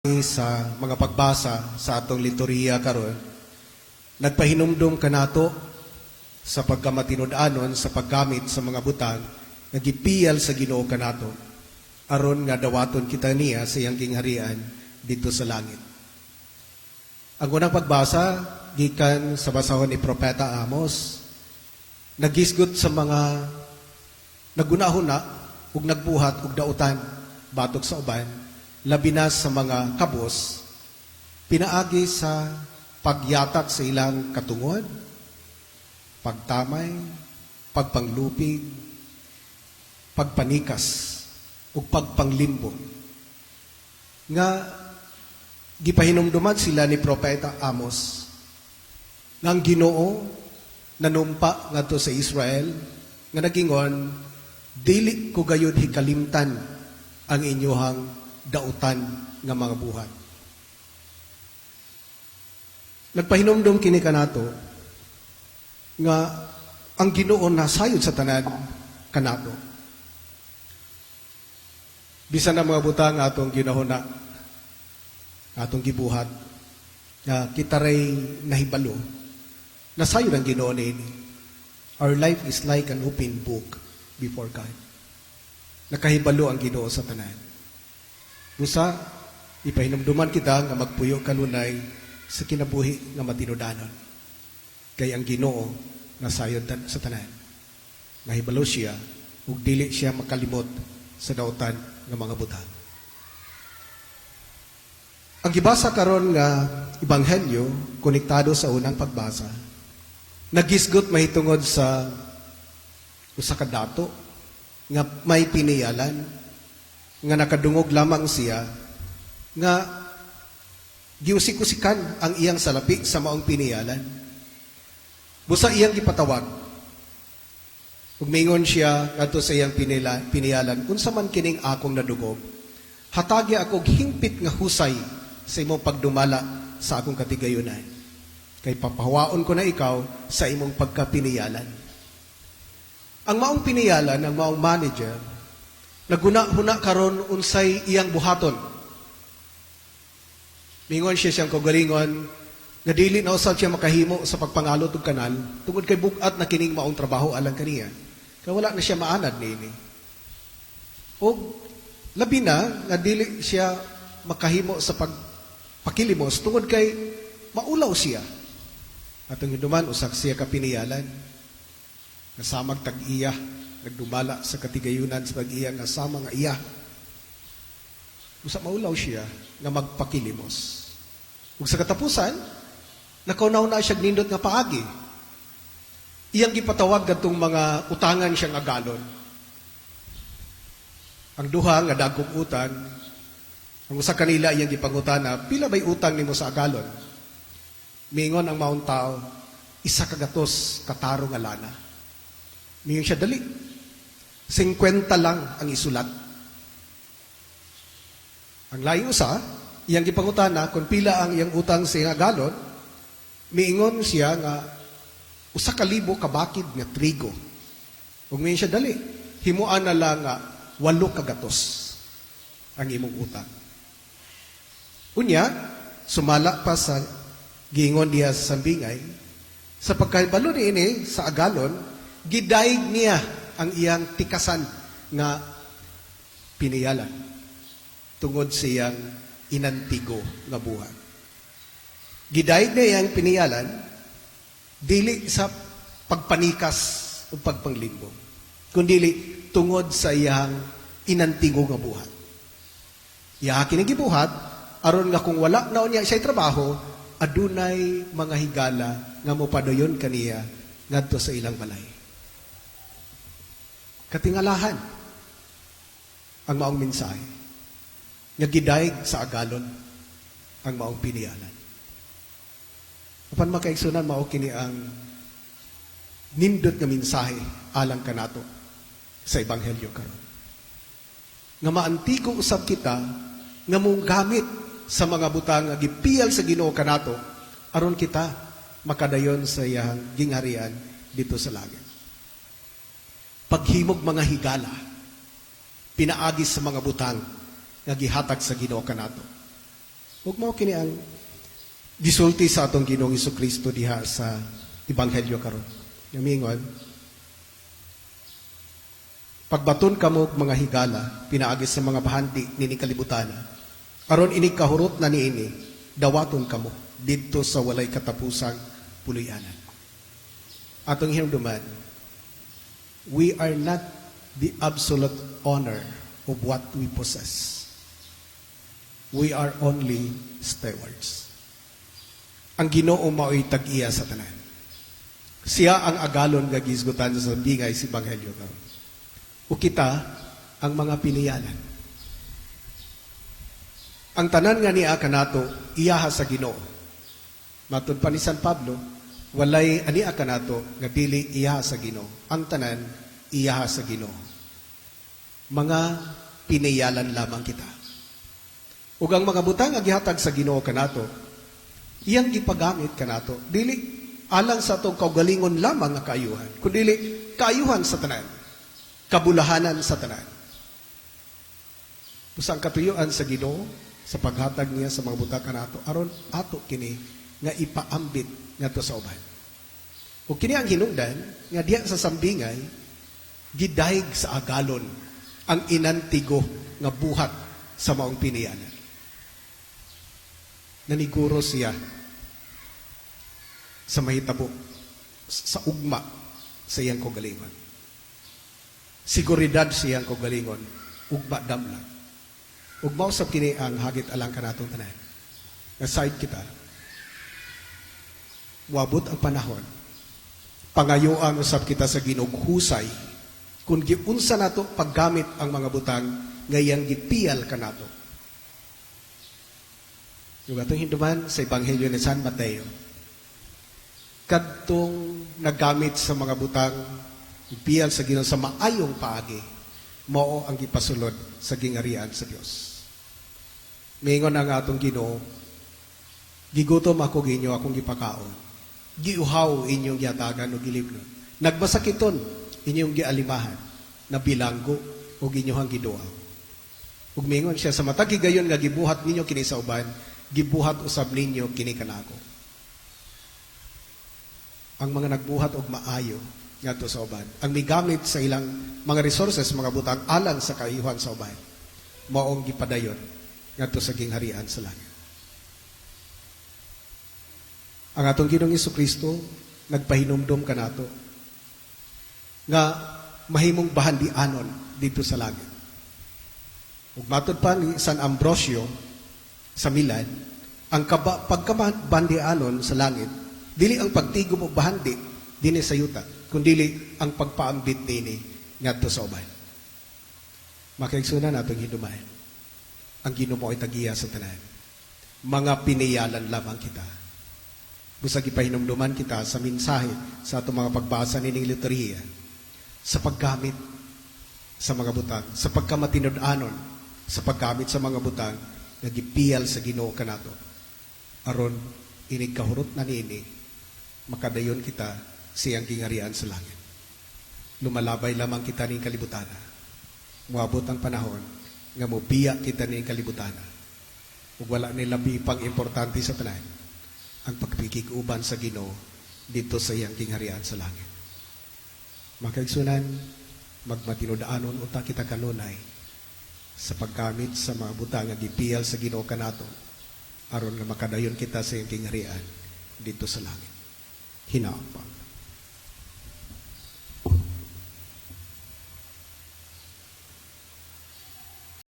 Sa mga pagbasa sa atong liturhiya karon, nagpahinumdum kanato sa pagkamatinud-anon sa paggamit sa mga butang nga gipiyal sa Ginoo kanato aron nga dawaton kita niya sa iyang gingharian didto sa langit. Ang unang pagbasa gikan sa basahon ni Propeta Amos, nagisgot sa mga nagunahuna ug nagbuhat og dautan batok sa uban, labi na sa mga kabos, pinaagi sa pagyatak sa ilang katungod, pagtamay, pagpanglupig, pagpanikas ug pagpanglimbo, nga gipahinumduman sila ni Propeta Amos nga ang Ginoo nanumpa ngadto sa Israel nga nagingon, "Dili ko gayud hikalimtan ang inyohang dautan nga mga buhat." Nagpahinumdum kini kanato nga ang Ginoo nasayod sa tanan kanato. Bisan ang mga butang atong ginahuna, atong gibuhat, nga kita ray nahibalo, nasayod ang Ginoo niini. Our life is like an open book before God. Nakahibalo ang Ginoo sa tanan. Busa, ipahinumduman kita nga magpuyo kanunay sa kinabuhi nga matinudanon. Kay ang Ginoo nasayod sa tanan. Nahibalo siya ug dili siya makalimot sa dautan nga mga butang. Ang gibasa karon nga ebanghelyo, konektado sa unang pagbasa. Nagisgot mahitungod sa usa ka dato nga may piniyalan nga nakadungog lamang siya nga giusik-usikan ang iyang salapi sa maong piniyalan. Busa iyang gipatawag. Ug mingon siya ngadto sa iyang piniyalan, "Unsa man kining akong nadungog? Hatagi ako og hingpit nga husay sa imong pagdumala sa akong katigayunan. Kay papahawaon ko na ikaw sa imong pagkapiniyalan." Ang maong piniyalan, ang maong manager, naguna-huna karon unsay iyang buhaton. Mingon siya siyang kaugalingon nga dili na usab siya makahimo sa pagpangalot og kanal tungod kay bug-at na kining maong trabaho alang kaniya. Kay wala na siya maanad niini. Og labi na nga dili siya makahimo sa pagpakilimos tungod kay maulaw siya. Atong hinumduman, usa siya ka piniyalan nga samag tag-iya, nagdumala sa katigayunan sa tag-iya nga sama nga iya. Usa maulaw siya nga magpakilimos. Ug sa katapusan, nakauna siya nindot nga paagi. Iyang gipatawag kadtong mga utangan siyang agalon. Ang duha nga dagkong utang, ang usa kanila iyang gipangutana, "Pila bay utang nimo sa agalon?" Mingon ang maong tao, "100 kataro nga lana." Mingon siya, "Dali. 50 lang ang isulat." Ang laing usa, iyang gipangutana kung pila ang iyang utang sa iyang agalon, miingon siya nga 1,000 ka bakid nga trigo. Ug miingon siya, "Dali, himuan na lang nga 800 ang imong utang." Unya, sumala pa sa giingon diha sa sambingay, sa pagkahibalo niini sa agalon, gidayeg niya ang iyang tikasan nga piniyalan tungod sa iyang inantigo nga buhat. Gidayeg niya iyang piniyalan dili sa pagpanikas o pagpanglimbo, kundi tungod sa iyang inantigo nga buhat. Iya kini gibuhat aron nga kung wala na unya siya trabaho, adunay mga higala nga mopadayon kaniya ngadto sa ilang balay. Katingalahan ang maong mensahe nga gidayeg sa agalon ang maong piniyalan. Apan, mga kaigsunan, mao kini ang nindot nga mensahe alang kanato sa ebanghelyo karon. Nga maantigo usab kita nga gamit sa mga butang nga gipiyal sa Ginoo kanato aron kita makadayon sa iyang gingharian didto sa langit. Paghimog mga higala pinaagi sa mga butang nga gihatag sa Ginoo kanato. Ug mao kini ang gisulti sa atong Ginoong Kristo diha sa Ebanghelyo karon. Nga miingon, "Pagbaton kamo og mga higala pinaagi sa mga bahandi nining kalibutan, aron inig kahurot na niini, dawaton kamo didto sa walay katapusang puloy-anan." Atong hinumduman, we are not the absolute owner of what we possess. We are only stewards. Ang Ginoo mao'y tag-iya sa tanan. Siya ang agalon nga gihisgutan sa bingay sa Ebanghelyo karon. Ug kita ang mga piniyalan. Ang tanan nga niya kanato, iyaha sa Ginoo. Matud pa ni San Pablo, walay ania kanato nga dili iyaha sa Ginoo. Ang tanan, iyaha sa Ginoo. Mga piniyalan lamang kita. Ug ang mga butang nga gihatag sa Ginoo kanato, iyang gipagamit kanato, dili alang sa atong kaugalingon lamang nga kaayuhan, kundili kaayuhan sa tanan, kabulahanan sa tanan. Busa ang katuyuan sa Ginoo sa paghatag niya sa mga butang kanato, aron ato kini nga ipaambit ngadto sa uban. Ug kini ang hinungdan nga diha sa sambingay, gidayeg sa agalon ang inantigo nga buhat sa maong piniyanan. Naniguro siya sa mahitabo sa ugma sa iyang kaugalingon. Seguridad sa iyang kaugalingon, ugma damlag. Ug mao sab kini ang hagit alang kanatong tanan. Nga side kita, moabot ang panahon, pangayuan usab kita sa Ginoo og husay kung giunsa nato paggamit ang mga butang nga iyang gipiyal kanato. Ug atong hinumduman sa Ebanghelyo ni San Mateo, kadtong naggamit sa mga butang ipiyal sa Ginoo sa maayong paagi, mao ang gipasulod sa gingarian sa Dios. Mingon ang atong Ginoo, "Gigutom ako, inyo akong gipakaon. Giuhaw, inyong gihatagan og ilimnon. Nagmasakiton, inyong gialimahan. Nabilanggo, ug inyong giduaw." Ug mingon siya, "Sa matag higayon nga gibuhat ninyo kini sa uban, gibuhat usab ninyo kini kanako." Ang mga nagbuhat og maayo ngadto sa uban, ang migamit sa ilang mga resources, mga butang alang sa kaayuhan sa uban, maong gipadayon ngadto sa gingharian sa langit. Ang atong Ginoong Kristo nagpahinumdom kanato nga mahimong bahandianon didto sa langit. Ug matod pa ni San Ambrosio sa Milan, ang pagkabahandianon sa langit, dili ang pagtigom og bahandi dinhi sa yuta, kundili ang pagpaambit nini ngadto sa uban. Makaigsunan, atong hinumduman, ang Ginoo ay tag-iya sa tanan. Mga piniyalan lamang kita. Busa gipahinumduman kita sa mensahe sa atong mga pagbasa nining liturhiya, sa paggamit sa mga butang, sa pagkamatinud-anon, sa paggamit sa mga butang nga gipiyal sa Ginoo kanato. Aron inig kahurot na niini, makadayon kita sa iyang gingarian sa langit. Lumalabay lamang kita ning kalibutan. Moabot ang panahon nga mobiya kita ning kalibutan. Ug wala ni labi pang importante sa tanan ang pagpikig-uban sa Ginoo didto sa iyang gingharian sa langit. Makaigsunan, magmatinud-anon unta kita kanunay sa paggamit sa mga butang nga gipiyal sa Ginoo kanato, aron nga makadayon kita sa iyang gingharian didto sa langit. Hinaot pa.